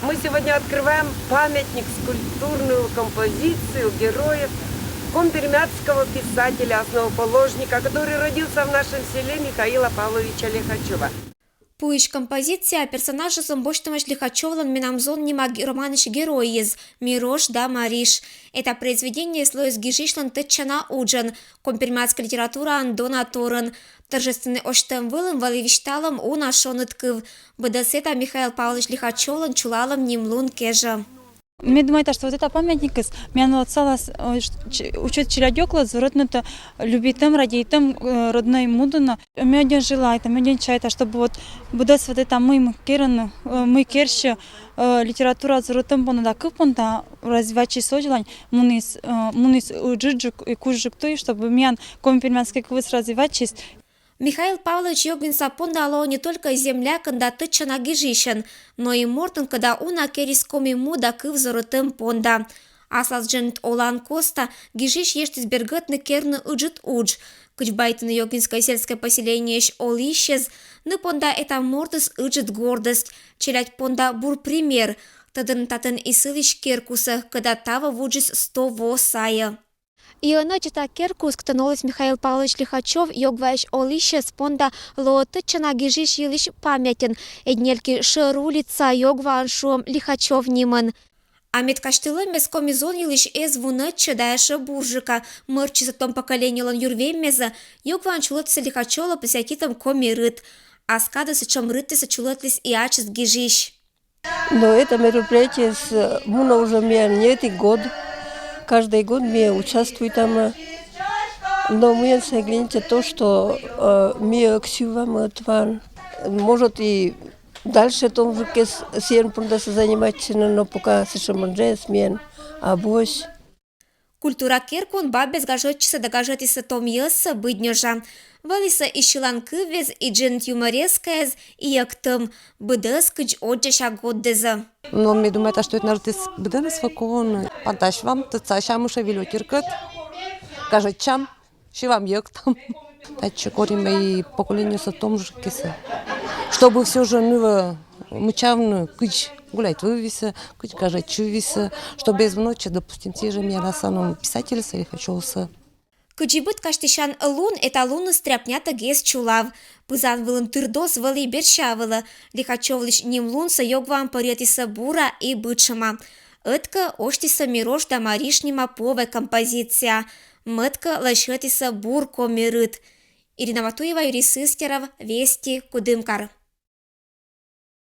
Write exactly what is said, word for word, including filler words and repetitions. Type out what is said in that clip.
Мы сегодня открываем памятник, скульптурную композицию героев, коми-пермяцкого писателя, основоположника, который родился в нашем селе, Михаила Павловича Лихачева. Пуысь композиция персонажъёсын босьтэмысь Лихачёвлэн «Менам зон» нима романысь геройёс Мирош да Мариш. Это произведение лоиз гижысьлэн тэтчана уджен, коми-пермяцкой литератураын донаторен. Торжественной ӧзйытэм вылын вӧлі висьталэм уна шоныт кыв. Быдэсэз та Михаил Павлович Лихачёвлэн чулалэм нимлун кежэ. Ме думайта, что вот это памятникыс миян отсалас учет челядьёклы зуротнытэ любитэм, радейтэм родной мудыны. Ме одно желайта, ме одно чайта, чтобы вот быдэс вот это мый керыны, мый керсьы литература зуротэм понда да кыв понда развивайтчись. Содзлань муніс, муніс ыджыдджык и кужджык туй, чтобы миян коми-пермяцкой кывыс развивайтчись. Михаил Павлович Ёгинса понда лоэ не только землякэн да тэтчана гижысен, но и мортэн, кӧда уна керис коми му да кыв зуротэм понда. Аслаз дженьыд олан коста гижысь ештӥз бергӧтны керны ыджыд удж. Кыдз байтыны Ёгинской сельской поселениысь олысез, ны понда эта мортыс ыджыд гордость, челядь понда бур пример. Тодыны татын и сылӥсь керкусэ, кӧда таво вуджис сто во сайе. И ӧнӧдз та керкус, кытын олӥз Михаил Павлович Лихачёв, Ёгваысь олысез понда лоэ тэтчана гижысь йылысь памятен. Эдь нельки шӧр улица Ёгваын шуэм Лихачёв нимын. А мед казьтылэмез Коми зон йылысь эз вунэтчы да эшшо бурджыка мырчисэ том поколениелэн юрвеммезэ, Ёгваын чулэтысэ Лихачёвлы присвятитэм коми рыт. Ас кадыс сыӵе рытъёссэ чулэтлӥз и ачиз гижысь. Но это мероприятие с муно уже миян нетӥ год. Каждый год ми участвуйтам. Но мыйын саглинче то, что э, ми эксювам ӧтван. Может и дальше том же кес сиен пундаса заниматься, но пока сыӵе мынже эсмен абось. Культура керкун бабез гажӧдчисэ да гажӧдысэ томъёссэ быднёжа. Вӧлысэ и сьылан кывез, и дженьыд юморескаез, и йӧктом. Быдэс кыдз отчыса годдэзэ. Но ме думайта, что это народ из быдэныс вакуон. Пантась вам тыцася мыша вильотиркет. Гажӧдчам, сьывам йӧктам. Татчы корим и поколениосо том же кисэ. Чтобы все же нылы мычавны кыдз гуляйтвывисэ, кыдз гажӧдчывисэ, чтобы эз вунэтчы, допустим, те же миян асаном писательсэ, Лихачёвсэ. Кыдзи быд казьтысян лун, эта луныс тряпнятэгес чулав. Пызан вылын тырдоз вӧлы берся вылэ. Лихачёвлысь нимлунсэ Ёгваын пӧръетысэ бура и быдшема. Ӧткэ осьтысэ Мирош да Мариш нима повай композиция. Мыткэ лэсьтысэ бур коми рыт. Ирина Матуева, Юрий Сыстеров, Вести, Кудымкар.